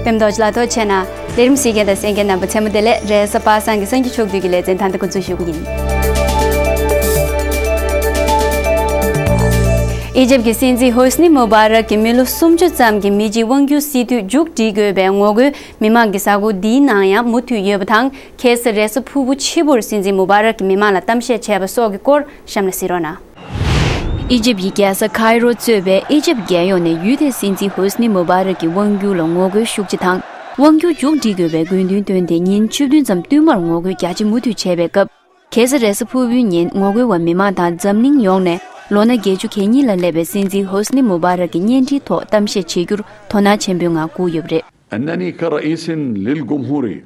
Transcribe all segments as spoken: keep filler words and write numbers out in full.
པད་མ་རྡོ་རྗེ་ལགས་ཐུགས་རྗེ་ཆེ་གནང་། ལས་རིམ་གཟིགས་མཁན་དང་གསན་མཁན་རྣམ་པ་ཚང་མ་བདེ་ལེགས། རེས་གཟའ་པ་སངས་ཀྱི་སངས་རྒྱས་ཕྱོགས་བསྡུས་ཀྱི་ལེ་ཚན་ད་ལྟ་འགོ་འཛུགས་ཞུ་གི་ཡིན། ཨི་ཇིབ་ཀྱི་སྲིད་འཛིན་ཧོ་སི་ནི་མུ་བྷ་རག་གིས་མི་ལོ་སུམ་ཅུ་ཙམ་གྱི་མི་རྗེས་དབང་སྒྱུར་སྲིད་དུས་མཇུག་སྒྲིལ་དགོས་པའི་ངོ་རྒོལ་མི་མང་གི་གཟའ་འཁོར་འདིའི་ནང་ཡང་མུ་མཐུད་ཡོད་པ་དང་། ཁ་སང་རེས་གཟའ་ཕུར་བུ་ཕྱི་པོར་སྲིད་འཛིན་མུ་བྷ་རག་གིས་མི་མང་ལ་གཏམ་བཤད་བྱས་པ་སོགས་ཀྱི་སྐོར་གཤམ་ལ་གཟིགས་རོགས་གནང་། ཨི་ཇིབ་ཀྱི་རྒྱལ་ས་ཁའི་རོ་གཙོས་པའི་ཨི་ཇིབ་རྒྱལ་ཡོངས་ནས་ཡུལ་དེའི་སྲིད་འཛིན་ཧོ་སི་ནི་མུ་བྷ་རག་གི་དབང་སྒྱུར་ལ་ངོ་རྒོལ་ཤུགས་ཆེ་དང་། དབང་སྒྱུར་མཇུག་སྒྲིལ་དགོས་པའི་དགོས་འདུན་བཏོན་ཏེ་ཉིན་བཅུ་བདུན་ཙམ་བསྟུད་མར་ངོ་རྒོལ་རྒྱ་ཆེ་མུ་མཐུད་བྱས་པའི་སྐབས། ཁ་སང་རེས་གཟའ་ཕུར་བུའི་ཉིན་ངོ་རྒོལ་བ་མི་མང་དང་འཛམ་གླིང་ཡོངས་ནས་ལོ་ན་བརྒྱད་ཅུ་གྱ་གཉིས་ལ་སླེབས་པའི་སྲིད་འཛིན་ཧོ་སི་ནི་མུ་བྷ་རག་གི་གཉེན་སྒྲིག་ཐོག་གཏམ་བཤད་བྱེད་རྒྱུར་དོ་སྣང་ཆེན་པོའི་ངང་བསྒུགས་ཡོད་པ་རེད། أنني كرئيس للجمهورية.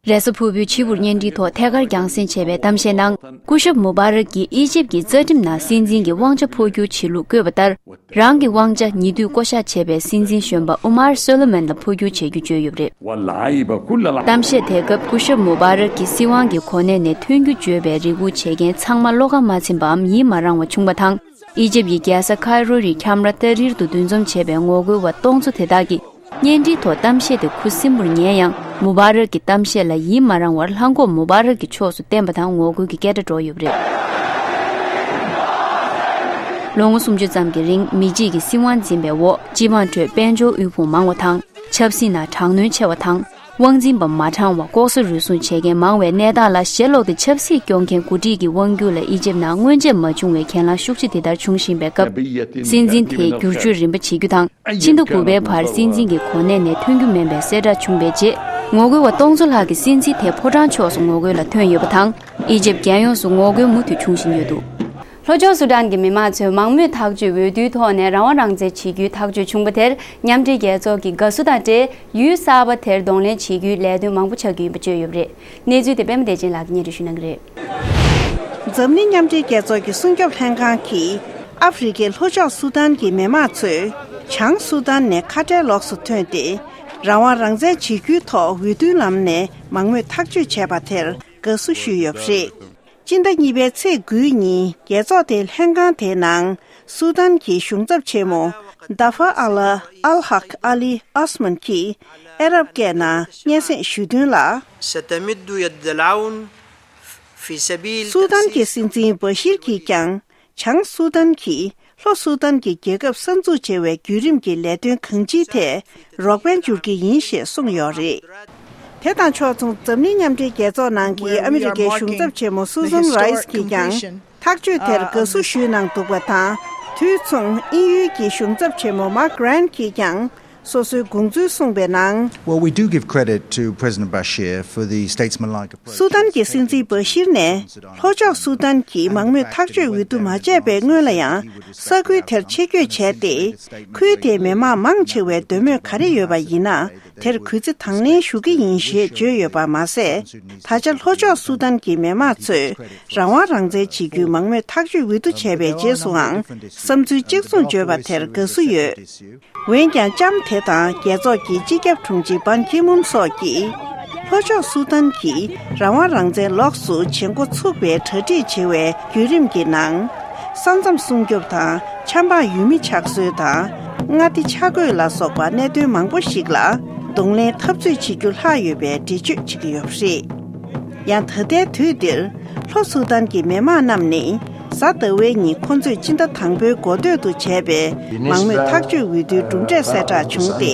རེས་གཟའ་ཕུར་བུའི་ཕྱི་པོར་གཉེན་སྒྲིག་ཐོག་ཐད་ཀར་རྒྱང་སྲིང་བྱས་པའི་གཏམ་བཤད་ནང་། སྐུ་ཞབས་མུ་བྷ་རག་གིས་ཨི་ཇིབ་ཀྱི་རྩ་ཁྲིམས་ནང་སྲིད་འཛིན་གྱི་དབང་ཆ་འཕོ་འགྱུར་བྱེད་ལུགས་བཀོད་པ་ལྟར། རང་གི་དབང་ཆ་ཉེ་དུས་བསྐོ་གཞག་བྱས་པའི་སྲིད་འཛིན་གཞོན་པ་ཨུ་མར་སོ་ལོ་མོན་ལ་འཕོ་འགྱུར་བྱེད་རྒྱུ་བརྗོད་ཡོད་པ་རེད། واللعيبة كلها གཏམ་བཤད་དེ་སྐབས་སྐུ་ཞབས་མུ་བྷ་རག་གིས་སྲིད་དབང་གི་གོ་གནས་ནས་ཐོན་རྒྱུ་བརྗོད་པའི་རེ་སྒུག་བྱེད་མཁན་ཚང་མ་བློ་ཁ་མ་ཚིམ་པའམ་ཡིད་མ་རངས་པ་བྱུང་བ་དང་། ཨི་ཇིབ་ཀྱི་རྒྱལ་ས་ཁའི་རོ་རི་ཁྱམས་ར་ཏ་རིར་དུ་འདུ་འཛོམས་བྱས་པའི་ངོ་རྒོལ་བ་སྟོང་ཚོ་དེ་དག་གིས། གཉེན་སྒྲིག་ཐོག་གཏམ་བཤད་དེ་ཁུ་སིམ་པོར་ཉན་ཡང་། མུ་བྷ་རག་གི་གཏམ་བཤད་ལ་ཡིད་མ་རངས་བར་ལྷམ་གོག་མུ་བྷ་རག་གི་ཕྱོགས་སུ་བསྟན་པ་དང་ངོ་རྒོལ་གྱི་སྐད་སྒྲ་སྒྲོག་ཡོད་པ་རེད། ལོ་ངོ་སུམ་ཅུ་ཙམ་གྱི་རིང་མི་གཅིག་གིས་སྲིད་དབང་འཛིན་པའི་འོག་སྤྱི་འབངས་ཁྲོད་དཔལ་འབྱོར་དབུལ་ཕོངས་མང་བ་དང་། ཆབ་སྲིད་ནང་དྲག་གནོན་ཆེ་བ་དང་། དབང་འཛིན་པ་མ་དྲང་བ་ལྐོག་ཟ་རུལ་སུངས་བྱེད་མཁན་མང་བའི་གནས་སྟངས་ལ་ཞེ་ལོག་སྟེ་ཆབ་སྲིད་སྐྱོང་མཁན་འགོ་ཁྲིད་ཀྱི་དབང་སྒྱུར་ལ་ཨི་ཇིབ་ནང་སྔོན་ཆད་མ་བྱུང་བའི་གྱེན་ལངས་ཤུགས་ཆེ་དེ་ལྟར་འབྱུང་བཞིན་པའི་སྐབས། སྲིད་འཛིན་དེས་བསྒྱུར་བཅོས་རིམ་པ་བྱེད་རྒྱུ་དང་། ཕྱི་ཟླ་དགུ་པའི་བར་སྲིད་འཛིན་གྱི་གོ་གནས་ནས་ཐོན་རྒྱུ་མིན་པའི་གསལ་བསྒྲགས་བྱུང་བའི་རྗེས། ངོ་རྒོལ་བ་སྟོང་ཚོ་ལྷག་གིས་སྲིད་འཛིན་དེ་ཕོ་བྲང་ཕྱོགས་སུ་ངོ་རྒོལ་ལ་ཐོན་ཡོད་པ་དང་། ཨི་ཇིབ་རྒྱལ་ཡོངས་སུ་ངོ་རྒོལ་མུ་མཐུད་འབྱུང་བཞིན་ཡོད་འདུག་ལྷོ་ཕྱོགས་སུ་དཱན་གྱི་མི་མང་ཚོས་མང་མོས་ཐག་གཅོད་འོས་བསྡུའི་ཐོག་ནས་རང་དབང་རང་བཙན་བྱེད་རྒྱུའི་ཐག་གཅོད་བྱུང་བ་དེར་མཉམ་འབྲེལ་རྒྱལ་ཚོགས་ཀྱིས་དགའ་བསུ་དང་འབྲེལ་ཡུལ་གསར་པ་དེར་གདོང་ལེན་བྱེད་རྒྱུའི་ལས་དོན་མང་པོ་ཆགས་ཀྱི་ཡིན་པ་བརྗོད་ཡོད་པ་རེད། གནས་ཚུལ་དེ་པད་མ་བདེ་ཆེན་ལགས་ཀྱིས་སྙན་སྒྲོན་ཞུ་གནང་གི་རེད། འཛམ་གླིང་མཉམ་འབྲེལ་རྒྱལ་ཚོགས་ཀྱི་སྲུང་སྐྱོབ་ལྷན་ཁང་གིས་ཨ་ཧྥེ་རི་ཁའི་ལྷོ་ཕྱོགས་སུ་དཱན་གྱི་མི་དམངས་ཚོས་བྱང་སུ་དཱན་ནས་ཁ་བྲལ་ལོགས་སུ་ཐོན་ཏེ། རང་དབང་རང་བཙན་བྱེད་རྒྱུའི་ཐོག་འོས་བསྡུའི་ལམ་ནས་མང་མོས་ཐག་གཅོད་བྱས་པ་དེར་དགའ་བསུ་ཞུས་ཡོད་པ་རེད། སྤྱི་ཟླ་གཉིས་པའི་ཚེས་དགུའི་ཉིན་རྒྱལ་ཚོགས་དེའི་ལྷན་ཁང་དེའི་ནང་སུ་དཱན་གྱི་གཞུང་ཚབ་ཆེན་མོ་ཌ་ཧྥ་ཨ་ལ་ཨལ་ཧག་ཨ་ལི་ཨོ་སི་མན་གྱིས་ཨ་རབ་སྐད་ནང་སྙན་སེང་ཞུས་དོན་ལ། ستمد يد العون في سبيل སུ་དཱན་གྱི་تأسيس སྲིད་འཛིན་བ་ཤིར་གྱིས་ཀྱང་བྱང་སུ་དཱན་གྱིས་ལྷོ་སུ་དཱན་གྱི་རྒྱལ་ཁབ་གསར་འཛུགས་བྱ་བའི་བརྒྱུད་རིམ་གྱི་ལས་དོན་གང་ཅིའི་ཐད་རོགས་ཕན་སྒྱུར་གྱི་ཡིན་ཞེས་གསུངས་ཡོད་རེད། དེ་དང་ཕྱོགས་མཚུངས་འཛམ་གླིང་མཉམ་འབྲེལ་རྒྱལ་ཚོགས་ནང་གི་ཨ་མི་རི་ཀའི་གཞུང་ཚབ་ཆེན་མོ་སུ་ཟན་རའིས་ཀྱིས་ཀྱང་ཐག་གཅོད་དེར་དགའ་བསུ་ཞུས་གནང་འདུག་པ་དང་། དུས་མཚུངས་དབྱིན་ཡུལ་གྱི་གཞུང་ཚབ་ཆེན་མོ་མཱག་རན་གྱིས་ཀྱང་སོ་སོའི་དགོངས་ཚུལ་གསུངས་པའི་ནང་། Well, we do give credit to President Bashir for the statesmanlike approach. སུ་དཱན་གྱི་སྲིད་འཛིན་བ་ཤིར་ནས་ལྷོ་ཕྱོགས་སུ་དཱན་གྱིས་མང་མོས་ཐག་གཅོད་འོས་བསྡུ་མ་བྱས་པའི་སྔོན་ལ་ཡང་ས་ཁུལ་དེར་ཆེད་བསྐྱོད་བྱས་ཏེ། ཁུལ་དེའི་མི་དམངས་མང་ཆེ་བའི་འདོད་མོས་ག་རེ་ཡོད་པ་ཡིན་ན། དེར་གུས་བརྩི་དང་ལེན་ཞུ་གི་ཡིན་ཞེས་བརྗོད་ཡོད་པ་མ་ཟད། ད་ཆ་ལྷོ་ཕྱོགས་སུ་དཱན་གྱི་མི་དམངས་ཚོས་རང་དབང་རང་བཙན་བྱེད་རྒྱུའི་མང་མོས་ཐག་གཅོད་འོས་བསྡུ་བྱས་པའི་རྗེས་སུའང་བསམ་ཚུལ་གཅིག་མཚུངས་བརྗོད་པ་དེར་དགའ་བསུ་ཡོད། འོན་ཀྱང་ལྕམ་དེ་དང་རྒྱལ་ཚོགས་ཀྱི་སྤྱི་ཁྱབ་དྲུང་ཆེ་བན་ཁི་མུན་སོགས་ཀྱིས། ལྷོ་ཕྱོགས་སུ་དཱན་གྱིས་རང་དབང་རང་བཙན་ལོགས་སུ་བྱེད་འགོ་ཚུགས་པའི་གྲ་སྒྲིག་བྱེད་པའི་བརྒྱུད་རིམ་གྱི་ནང་། ས་མཚམས་སྲུང་སྐྱོབ་དང་ཆབ་འབངས་ཡུལ་མི་ཆགས་སྲོལ་དང་། མངའ་སྡེ་ཆ་བགོས་ལ་སོགས་པ་གནད་དོན་མང་པོ་ཞིག་ལ་གདོང་ལེན་འཐབ་རྩོད་བྱེད་རྒྱུ་ལྷག་ཡོད་པའི་འགྲེལ་བརྗོད་བྱེད་ཀྱི་ཡོད་པ་རེད། ཡང་ད་ལྟའི་དུས་འདིར་ལྷོ་སུ་དཱན་གྱི་མི་དམངས་རྣམས་ནི་གཟའ་ཟླ་བའི་ཉིན་ཁོ་ཚོས་སྤྱི་ཟླ་དང་པོའི་འགོ་སྟོད་དུ་བྱས་པའི་མང་མོས་ཐག་གཅོད་འོས་བསྡུའི་གྲུབ་འབྲས་གསལ་བསྒྲགས་བྱུང་སྟེ།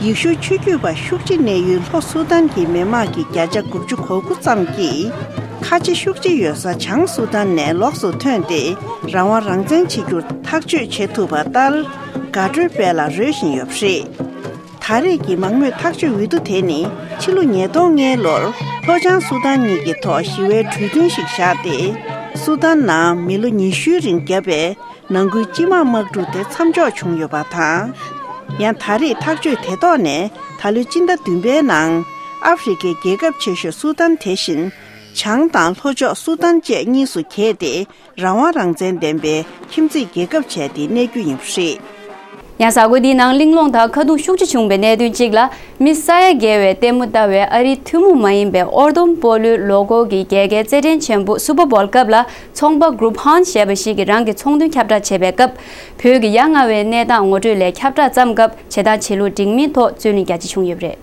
ཡེ་ཤུ་ཆོས་བརྒྱུད་པ་ཤུགས་ཆེ་གནས་ཡུལ་ལྷོ་སུ་དཱན་གྱི་མི་དམངས་ཀྱི་བརྒྱ་ཆ་དགུ་བཅུ་གོ་དགུ་ཙམ་གྱིས་ཁ་ཆེ་ཤུགས་ཆེ་ཡོད་ས་བྱང་སུ་དཱན་ནས་ལོགས་སུ་ཐོན་ཏེ་རང་དབང་རང་བཙན་བྱེད་རྒྱུར་ཐག་གཅོད་བྱེད་ཐུབ་པ་ལྟར་དགའ་སྤྲོའི་དཔལ་ལ་རོལ་བཞིན་ཡོད་པ་རེད། ད་རེས་ཀྱི་མང་མོས་ཐག་གཅོད་འོས་བསྡུ་དེ་ནི་ཕྱི་ལོ་ཉིས་སྟོང་ལྔའི་ལོར་ལྷོ་བྱང་སུ་དཱན་གཉིས་ཀྱི་ཐོག་ཞི་བའི་གྲོས་མཐུན་ཞིག་བཞག་སྟེ། སུ་དཱན་ནང་མི་ལོ་ཉི་ཤུའི་རིང་བརྒྱབ་པའི་ནང་ཁུལ་སྤྱི་དམངས་དམག་འཁྲུག་དེ་མཚམས་འཇོག་བྱུང་ཡོད་པ་དང་། ཡང་ད་རེས་ཐག་གཅོད་དེ་ཐོག་ནས་ད་ལོའི་སྤྱི་ཟླ་བདུན་པའི་ནང་ཨ་ཧྥེ་རི་ཁའི་རྒྱལ་ཁབ་ཆེ་ཤོས་སུ་དཱན་དེ་བཞིན་བྱང་དང་ལྷོ་ཕྱོགས་སུ་དཱན་བཅས་གཉིས་སུ་གྱེས་ཏེ། རང་དབང་རང་བཙན་ལྡན་པའི་ཁྱིམ་མཚེས་རྒྱལ་ཁབ་བྱས་ཏེ་གནས་རྒྱུ་ཡིན་པ་རེད། ཡང་གཟའ་འཁོར་འདིའི་ནང་གླེང་སློང་དང་ཁ་རྡུང་ཤུགས་ཆེ་བྱུང་བའི་གནད་དོན་གཅིག་ལ། མི་ས་ཡ་བརྒལ་བས་ལྟད་མོ་ལྟ་བའི་ཨ་རིའི་ཐུན་མོང་མ་ཡིན་པའི་ཨོར་དོམ་སྤོ་ལོའི་ལོ་འཁོར་གྱི་རྒྱལ་ཁའི་རྩེད་འགྲན་ཆེན་པོ་སུ་པར་བོལ་སྐབས་ལ། ཚོང་པ་གུ་རུབ་ཧན་ཞེས་པ་ཞིག་གིས་རང་གི་ཚོང་དོན་ཁྱབ་བསྒྲགས་བྱེད་པའི་སྐབས། བོད་ཀྱི་ཡ་ང་བའི་གནས་སྟངས་ངོ་སྤྲོད་ལས་ཁྱབ་བསྒྲགས་བརྩམས་སྐབས། བྱེད་སྟངས་བྱེད་ལུགས་འགྲིག་མིན་ཐོག་རྩོད་གླེང་རྒྱ་ཆེ་བྱུང་ཡོད་པ་རེད།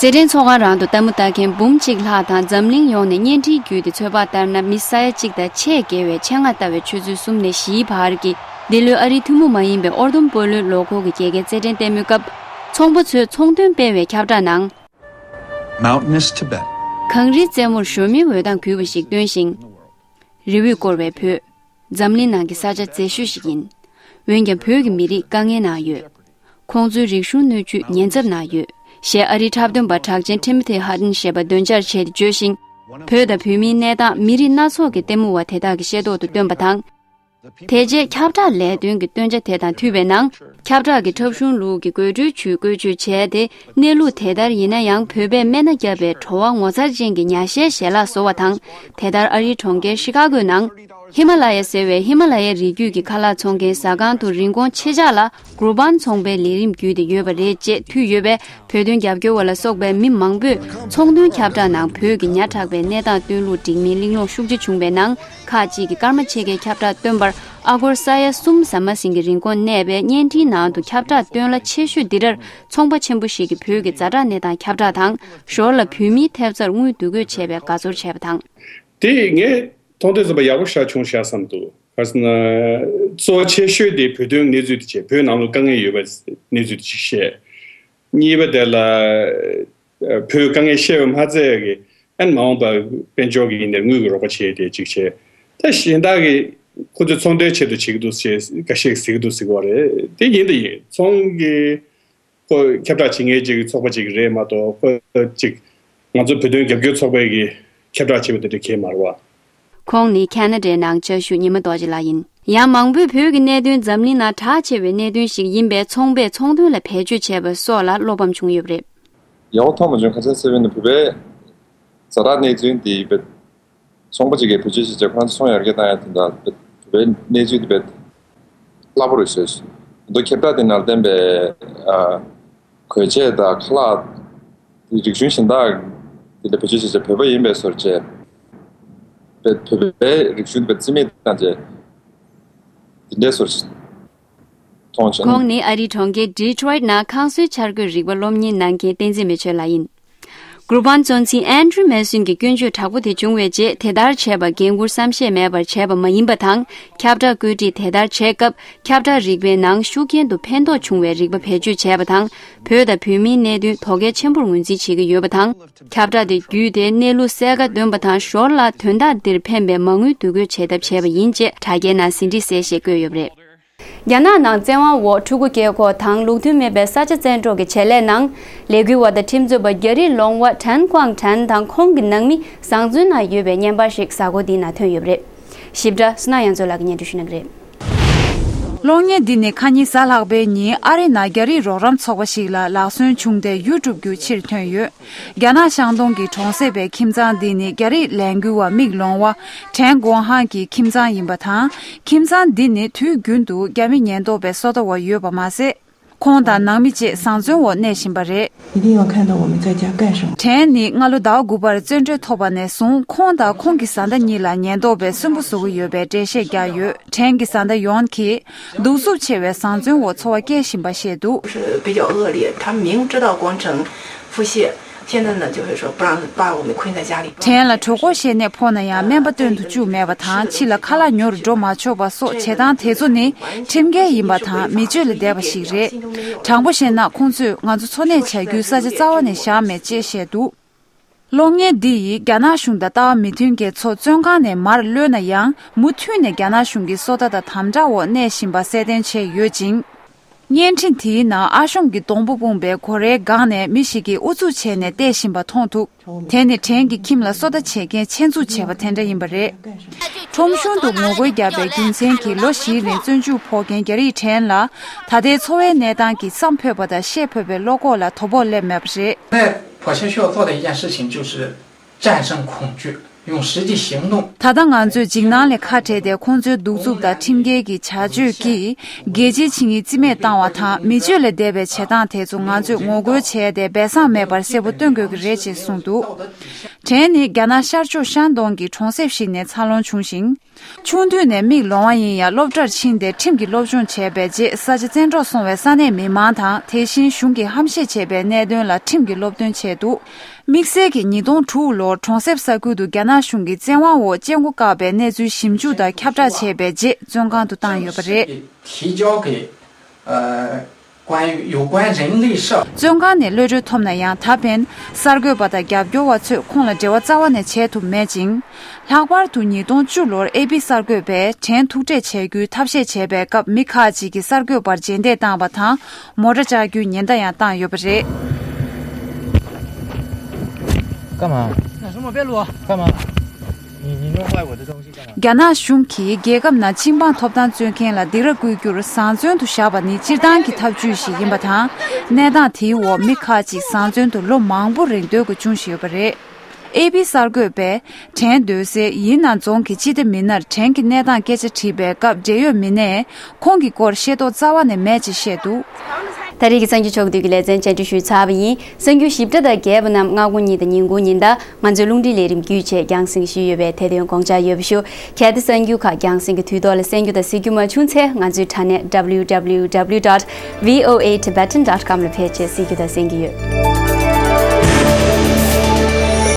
རྩེད་འགྲན་ཚོགས་ཁང་རང་དུ་ལྟད་མོ་ལྟ་མཁན་འབུམ་གཅིག་ལྷག་དང་འཛམ་གླིང་ཡོངས་ནས་བརྙན་འཕྲིན་བརྒྱུད་དེ་ཚོད་དཔག་ལྟར་ན། མི་ས་ཡ་གཅིག་དང་ཆེས་བརྒལ་བས་ཆེད་མངགས་ལྟ་བའི་ཆུ་ཚོད་གསུམ་ནས་བཞིའི་བར་གྱི་འདི་ལོའི་ཨ་རིའི་ཐུན་མོང་མ་ཡིན་པའི་ཨོར་དོམ་སྤོ་ལོའི་ལོ་འཁོར་གྱི་རྒྱལ་ཁའི་རྩེད་འགྲན་ལྟད་མོའི་སྐབས། ཚོང་པ་ཚོས་ཚོང་དོན་སྤེལ་བའི་ཁྱབ་བསྒྲགས་ནང་། Mountainous Tibet. གངས་རིའི་རྩེ་མོར་ཞོལ་མིའི་འོད་མདངས་འགུལ་བ་ཞིག་སྟོན་ཞིང་། རི་བོས་བསྐོར་བའི་བོད། འཛམ་གླིང་ནང་གི་ས་ཆ་མཛེས་ཤོས་ཤིག་ཡིན། འོན་ཀྱང་བོད་ཀྱི་མི་རིགས་དཀའ་ངལ་ནང་ཡོད། ཁོང་ཚོའི་རིག་གཞུང་སྣོད་བཅུད་ཉེན་ཚབས་ནང་ཡོད། ཞེས་ཨ་རིའི་འཁྲབ་སྟོན་པ་གྲགས་ཅན་ཊི་མོ་ཐི་ཧ་ཏན་ཞེས་པ་འདོན་འཆར་བྱས་ཏེ་བརྗོད་ཅིང་། བོད་དང་བོད་མིའི་གནས་སྟངས་མི་རིགས་སྣ་ཚོགས་ཀྱི་ལྟད་མོ་བ་དེ་དག་གིས་ཤེས་རྟོག་ཏུ་བཏོན་པ་དང་། དེ་རྗེས་ཁྱབ་བསྒྲགས་ལས་དོན་གྱི་སྟོན་ཆ་དེ་དང་མཐུད་པའི་ནང་། ཁྱབ་བསྒྲགས་ཀྱི་འཁྲབ་གཞུང་ལུགས་ཀྱི་དགོད་བྲོའི་ཇུས་བཀོལ་སྤྱོད་བྱས་ཏེ། གནས་ལུགས་དེ་ལྟར་ཡིན་ན་ཡང་། བོད་པས་སྨན་སྣ་བརྒྱབ་པའི་བྲོ་བ་ངོ་མཚར་ཅན་གྱི་ཉ་ཤའི་ཞལ་ལག་བཟོ་བ་དང་། དེ་ལྟར་ཨ་རིའི་གྲོང་ཁྱེར་ཤི་ཀ་གོའི་ནང་། ཧི་མ་ལ་ཡ་ཟེར་བའི་ཧི་མ་ལ་ཡའི་རི་རྒྱུད་ཀྱི་ཁ་ལག་འཚོང་མཁན་ཟ་ཁང་དུ་རིན་གོང་ཆེ་ཆག་ལ་གུར་བཱན་ཚོང་པའི་ལས་རིམ་བརྒྱུད་དེ་ཡོད་པ་རེད་ཅེས་ཐོས་ཡོད་པས། བོད་དོན་རྒྱབ་སྐྱོར་བ་ལ་སོགས་པའི་མི་མང་པོས་ཚོང་དོན་ཁྱབ་བསྒྲགས་ནང་བོད་ཀྱི་ཉ་ཕྲག་པའི་གནས་སྟངས་སྟོན་ལུགས་འགྲིག་མིན་གླེང་སློང་ཤུགས་ཆེ་བྱུང་བའི་ནང་། ཁག་ཅིག་གིས་སྐར་མ་ཕྱེད་ཀའི་ཁྱབ་བསྒྲགས་བཏོན་པར། ཨ་སྒོར་ས་ཡ་གསུམ་ཟ་མ་ཟིན་གྱི་རིན་གོང་གནས་པའི་བརྙན་འཕྲིན་ནང་དུ་ཁྱབ་བསྒྲགས་སྟོན་གླ་ཆེ་ཤོས་འདི་འདྲར། ཚོང་པ་ཆེན་པོ་ཞིག་གིས་བོད་ཀྱི་ཛ་དྲག་གནས་སྟངས་ཁྱབ་བསྒྲགས་དང་། ཞོར་ལ་བོད་མིའི་ཐེབས་རྩར་དངུལ་བསྡུ་དགོས་བྱས་པའི་དགའ་ཚོར་བྱས་པ་དང་། དེ་ངས་མཐོང་ཐོས་ཙམ་པ་ཡག་པོ་ཞེ་དྲག་བྱུང་ཤག་བསམ་འདུག་ག་ཟེར་ན། གཙོ་ཆེ་ཤོས་དེ་བོད་དོན་གནས་ཚུལ་དེ་བྱས། བོད་ནང་ལ་དཀའ་ངལ་ཡོད་པའི་གནས་ཚུལ་དེ་ཅིག་བཤད། གཉིས་པ་དེ་ལ། བོད་དཀའ་ངལ་བཤད་པ་མ་ཚད་ཀྱི། ཨན་མ་འོངས་པ་དཔལ་འབྱོར་གྱི་ཡིན་ནའི་དངུལ་གྱི་རོགས་པ་བྱས་ཏེ་ཅིག་བྱས། ད་གཞན་དག་གིས་ཁོ་ཚོས་ཚོང་དོན་ཆེད་དུ་བྱེད་ཀྱི་འདུག་ཅེས་འགའ་ཤས་ཟེར་གྱི་འདུག་ཟེར་གྱི་ཡོད་རེད། དེ་ཡིན་དང་ཡིན། ཚོང་གི་ཁོ་ཁྱབ་བསྒྲགས་བྱེད་མཁན་ཅིག་གི་ཚོགས་པ་ཅིག་རེད་མ་གཏོགས། ཁོ་ཅིག་ང་ཚོ་བོད་དོན་རྒྱབ་སྐྱོར་ཚོགས་པའི་གི་ཁྱབ་བསྒྲགས་བྱེད་པ་དེ་འདྲ་གང་ཡང་མ་རེད་བ། ཁོང་ནི་ཁ་ན་ཌའི་ནང་བཅའ་བཞུགས་ཉི་མ་རྡོ་རྗེ་ལགས་ཡིན། ཡང་མང་པོས་བོད་ཀྱི་གནད་དོན་འཛམ་གླིང་ནང་གྲགས་ཆེ་བའི་གནད་དོན་ཞིག་ཡིན་པས། ཚོང་པས་ཚོང་དོན་ལ་བེད་སྤྱོད་བྱས་པ་སོགས་ལ་བློ་ཕམ་བྱུང་ཡོད་པ་རེད། ཡག་པོ་མཐོང་མ་བྱུང་། ག་ཚོད་ཟེར་བ་ཡིན་ན། བོད་པའི་ཛ་དྲག་གནས་ཚུལ་འདི་བེད་ཚོང་པ་ཅིག་གིས་བེད་སྤྱོད་བྱས་བྱས་ཁོ་རང་ཚོ་ཚོང་ཡར་རྒྱས་བཏང་ཡ་དེ་འདྲ་བེད་བོད་པའི་གནས་ཚུལ་འདི་བེད་སླ་པོ་རེད་ཟེར། མདོ་ཁྱབ་བསྒྲགས་དེ་ནང་བསྟན་པའི་ཨ་གོས་ཆས་དང་ཁ་ལག་དེ་རིག་གཞུང་གཞན་དག་འདི་ལ་བེད་སྤྱོད་བྱས་བྱས་བོད་པ་ཡིན་པའི་བཟོ་བྱས། བོད་པའི་རིག་གཞུང་དེ་བེད་རྩིས་མེད་བཏང་བྱས་འདི་འདྲའི་བཟོ་བྱས། མཐོང་བྱུང་། ཁོང་ནི་ཨ་རིའི་གྲོང་ཁྱེར་ཌི་ཊི་རོའིཊ་ནང་ཁང་བཟོའི་འཆར་འགོད་རིག་པ་སློབ་གཉེར་གནང་མཁན་བསྟན་འཛིན་མི་ཆོས་ལགས་ཡིན། གུར་བཱན་གཙོ་འཛིན་ཨན་ཌྲུ་མེ་སོན་གྱི་སྐྱོན་བརྗོད་དྲག་པོ་དེ་བྱུང་བའི་རྗེས། དེ་ལྟར་བྱས་པ་འགན་འཁུར་བསམ་ཤེས་མེད་པར་བྱས་པ་མ་ཡིན་པ་དང་། ཁྱབ་བསྒྲགས་བཀོད་སྒྲིག་དེ་ལྟར་བྱས་སྐབས། ཁྱབ་བསྒྲགས་རིག་པའི་ནང་ཤུགས་རྐྱེན་དུ་ཕན་ཐོགས་བྱུང་བའི་རིག་པ་བེད་སྤྱོད་བྱས་པ་དང་། བོད་དང་བོད་མིའི་གནད་དོན་དོ་གལ་ཆེན་པོར་ངོས་འཛིན་བྱེད་ཀྱི་ཡོད་པ་དང་། ཁྱབ་བསྒྲགས་དེ་བརྒྱུད་དེ་གནས་ལུགས་གསལ་ཁ་འདོན་པ་དང་། ཞོར་ལ་དོན་དག་འདིར་ཕན་པའི་མ་དངུལ་བསྡུ་དགོས་བྱས་ཐབས་བྱས་པ་ཡིན་ཅེས་དྲ་རྒྱའི་ནང་ཟིན་བྲིས་གསལ་བཤད་བཀོད་ཡོད་པ་རེད། རྒྱ་ནག་ནང་བཙན་དབང་འོག་ཕྲུ་གུ་སྐྱེ་ཁོག་དང་ལུགས་མཐུན་མེད་པའི་ས་ཆ་བཙན་འཕྲོག་གི་བྱེད་ལས་ནང་ལས་འགུལ་བ་དང་ཁྲིམས་རྩོད་པ་རྒྱ་རིགས་ལོང་བ་ཁྲན་ཀོང་ཁྲན་དང་ཁོང་གི་ནང་མི་བཟང་བཙོན་ནང་ཡོད་པའི་བརྙན་པར་ཞིག་གཟའ་འཁོར་འདིའི་ནང་ཐོན་ཡོད་པ་རེད། ཞིབ་ཕྲ་སུ་ན་ཡང་མཚོ་ལགས་ཀྱིས་སྙན་སྒྲོན་ཞུ་གནང་གི་རེད། གློག་བརྙན་འདི་ནི་ཁ་ཉིན་གཟའ་ལྷག་པའི་ཉིན་ཨ་རི་ནང་རྒྱ་རིགས་རོགས་རམ་ཚོགས་པ་ཞིག་ལ་ལག་སོན་བྱུང་སྟེ་ཡུ་ཊུབ་བརྒྱུད་ཕྱིར་ཐོན་ཡོད། རྒྱ་ནག་ཤང་ཏུང་གི་གྲོང་གསེབ་པའི་ཁྱིམ་ཚང་འདི་ནི་རྒྱ་རིགས་ལས་འགུལ་བ་མིག་ལོང་བ་ཁྲེན་གོང་ཧང་གི་ཁྱིམ་ཚང་ཡིན་པ་དང་། ཁྱིམ་ཚང་འདི་ནི་དུས་རྒྱུན་དུ་རྒྱ་མི་ཉེན་རྟོག་པའི་སོ་ལྟ་བ་ཡོད་པ་མ་ཟད། ཁོང་དང་ནང་མི་བཅས་བཟང་བཙོན་འོག་གནས་བཞིན་པ་རེད། 一定要看到我们在家干什么。 ཁྲེན་ནི་སྔ་ལོ་ཟླ་བ་དགུ་པར་བཙོན་གྲོལ་ཐོབ་པ་ནས་བཟུང་ཁོང་དང་ཁོང་གི་བཟའ་ཟླ་གཉིས་ལ་ཉེན་རྟོག་པས་སུན་པོ་བཟོ་གི་ཡོད་པའི་འགྲེལ་བཤད་བརྒྱབ་ཡོད། ཁྲེན་གྱི་བཟའ་ཟླ་ཡོན་གྱིས། གདུག་རྩུབ་ཆེ་བའི་བཟང་བཙོན་འོག་འཚོ་བ་སྐྱེལ་བཞིན་པ་ཞེས་འདུག 是比较恶劣，他明知道光城腹泻，现在呢就是说不让把我们困在家里。 ཁྲེན་ལ་གྲོད་ཁོག་བཤལ་ནད་ཕོག་ན་ཡང་སྨན་པ་སྟོན་དུ་བཅུག་མེད་པ་དང་། ཕྱི་ལ་ཁ་ལག་ཉོ་རུ་འགྲོ་མ་ཆོག་པ་སོགས་བྱེད་སྟངས་དེ་ཚོ་ནི་ཁྲིམས་འགལ་ཡིན་པ་དང་མི་སྤྱོད་ལ་བསྡད་པ་ཞིག་རེད། དྲང་པོ་བཤད་ན་ཁོང་ཚོས་ང་ཚོ་འཚོ་གནས་བྱ་རྒྱུའི་ས་ཆ་རྩ་བ་ནས་བཞག་མེད་ཅེས་བཤད་འདུག་གློག་བརྙན་འདི་ཡིས་རྒྱ་ནག་གཞུང་དང་ལྟ་བ་མི་མཐུན་མཁན་ཚོ་བཙོན་ཁང་ནས་མར་གློད་ན་ཡང་མུ་མཐུད་ནས་རྒྱ་ནག་གཞུང་གི་སོ་ལྟ་དང་དམ་དྲག་འོག་གནས་བཞིན་པ་གསལ་སྟོན་བྱས་ཡོད་ཅིང་། བརྙན་འཕྲིན་དེའི་ནང་ཨ་གཞུང་གི་སྡོང་པོ་སྤུངས་པའི་སྒོ་རའི་སྒང་ནས་མི་ཞིག་གིས་ཨུ་ཚུགས་བྱས་ནས་བལྟས་བཞིན་པ་མཐོང་ཐུབ། དེ་ནི་ཁྲེན་གྱི་ཁྱིམ་ལ་སོ་ལྟ་བྱེད་མཁན་ཆེད་འཛུགས་བྱས་པ་དེ་འདྲ་ཡིན་པ་རེད། ཁྲོམ་གཞུང་དུ་ངོ་རྒོལ་བརྒྱབ་པའི་རྒྱུ་མཚན་གྱིས་ལོ་བཞིའི་རིང་བཙོན་འཇུག་ཕོག་མཁན་རྒྱ་རིགས་ཁྲེན་ལ་ད་ལྟའི་འཚོ་བའི་གནས་སྟངས་ཀྱིས་བསམ་ཕོད་པ་དང་བཤད་ཕོད་པའི་བློ་ཁོག་ལ་དོ་ཕོག་སླེབས་མེད་པ་རེད། 我们首先需要做的一件事情就是战胜恐惧。用实际行动。 ད་ལྟ་ང་ཚོས་འཇིགས་སྣང་ལས་ཁ་བྲལ་ཏེ། ཁོང་ཚོའི་གདུག་རྩུབ་དང་ཁྲིམས་འགལ་གྱི་བྱ་སྤྱོད་ཀྱིས་རྒྱལ་སྤྱིའི་ཆིངས་ཡིག་རྩིས་མེད་བཏང་བ་དང་། མི་སྤྱོད་ལས་འདས་པའི་བྱེད་སྟངས་དེ་ཚོ་ང་ཚོས་ངོ་རྒོལ་བྱས་ཏེ། སྦས་གསང་མེད་པར་གསལ་པོ་སྟོན་དགོས་ཀྱི་རེད་ཅེས་གསུངས་འདུག། བྲན་ནི་རྒྱ་ནག་ཤར་ཕྱོགས་ཤན་ཏུང་གི་གྲོང་གསེབ་ཞིག་ནས་འཚར་ལོངས་བྱུང་ཞིང་། ཆུང་དུས་ནས་མིག་ལོང་བ་ཡིན་ཡང་། སློབ་གྲྭར་ཕྱིན་ཏེ། ཁྲིམས་ཀྱི་སློབ་སྦྱོང་བྱས་པའི་རྗེས། ས་ཆ་བཙན་འཕྲོག་སོང་བའི་ས་གནས་མི་མང་དང་། དེ་བཞིན་གཞུང་གིས་ཧམ་བཤད་བྱས་པའི་གནད་དོན་ལ་ཁྲིམས་ཀྱི་སློབ་སྟོན་བྱས་འདུག། དམིགས་བསལ་གྱིས་ཉིས་སྟོང་དྲུག་ལོར་གྲོང་གསེབ་ས་ཁུལ་དུ་རྒྱ་ནག་གཞུང་གི་བཙན་དབང་འོག་སྐྱེ་སྒོ་བཀག་པའི་གནས་ཚུལ་ཞིབ་འཇུག་དང་ཁྱབ་བསྒྲགས་བྱས་པའི་རྗེས། བཙོན་ཁང་དུ་བཏང་ཡོད་པ་རེད། 提交给呃关于有关人力事务。 བཙོན་ཁང་ནས་གློད་གྲོལ་ཐོབ་ན་ཡང་། ད་ཕན་གསར་འགོད་པ་དང་རྒྱབ་སྐྱོར་བ་ཚོས་ཁོང་ལ་འབྲེལ་བ་རྩ་བ་ནས་བྱེད་ཐུབ་མེད་ཅིང་། ལྷག་པར་དུ་ཉིས་སྟོང་བཅུ་ལོར་ཨེ་པི་གསར་འགོད་པས་བྲན་ཐུག་འཕྲད་བྱ་རྒྱུའི་ཐབས་ཤེས་བྱས་པའི་སྐབས། མི་ཁག་ཅིག་གིས་གསར་འགོད་པར་རྗེས་འདེད་བཏང་བ་དང་། མོ་ཊ་བཅག་རྒྱུའི་ཉེན་བརྡ་ཡང་བཏང་ཡོད་པ་རེད། 干嘛？ 干嘛？ 你你弄坏我的东西干嘛？ རྒྱ་ནག་གཞུང་གིས་རྒྱལ་ཁབ་ནང་སྤྱི་འབངས་ཐོབ་ཐང་རྩོད་མཁན་ལ་སྡིགས་ར་བསྐུལ་རྒྱུར་བཟང་བཙོན་དུ་བཞག་པ་ནི་སྤྱིར་བཏང་གི་ཐབས་ཇུས་ཤིག་ཡིན་པ་དང་། གནས་སྟངས་དེའི་འོག་མི་ཁག་ཅིག་བཟང་བཙོན་དུ་ལོ་མང་པོ་རིང་སྡོད་དགོས་བྱུང་བཞིན་ཡོད་པ་རེད། ཨེ་པི་གསར་འགོད་པས་བྲན་སྡོད་སའི་ཡིན་ནན་རྫོང་གི་སྤྱི་བདེ་མི་སྣར་བྲན་གྱི་གནས་སྟངས་སྐད་ཆ་དྲིས་པའི་སྐབས། འབྲེལ་ཡོད་མི་སྣས་ཁོང་གི་སྐོར་ཤེས་རྟོགས་རྩ་བ་ནས་མེད་ཅེས་བཤད་འདུག། ད་རེས་ཀྱི་གསར་འགྱུར་ཕྱོགས་བསྡུས་ཀྱི་ལེ་ཚན་བཅར་འདྲི་ཞུས་ཚར་བ་ཡིན། གསར་འགྱུར་ཞིབ་ཕྲ་དང་རྒྱས་པ་རྣམས་སྔ་དགོང་ཉིན་དང་ཉིན་གུང་ཉིན་ལྟར་ང་ཚོའི་རླུང་འཕྲིན་ལས་རིམ་བརྒྱུད་བཅས་རྒྱང་སྲིང་ཞུས་ཡོད་པས། དེ་དོན་དགོངས་འཇགས་ཡོད་པ་ཞུ། གལ་ཏེ་གསར་འགྱུར་ཁག་རྒྱང་སྲིང་གི་དུས་ཐོག་ལ་གསན་རྒྱུ་དང་གཟིགས་རྒྱུ་མ་བྱུང་ཚེ། ང་ཚོའི་དྲ་གནས་W W W dot V O A Tibetan dot com ལ་ཕེབས་བྱས་གཟིགས་རྒྱུ་དང་གསན་རྒྱུ་ཡོད།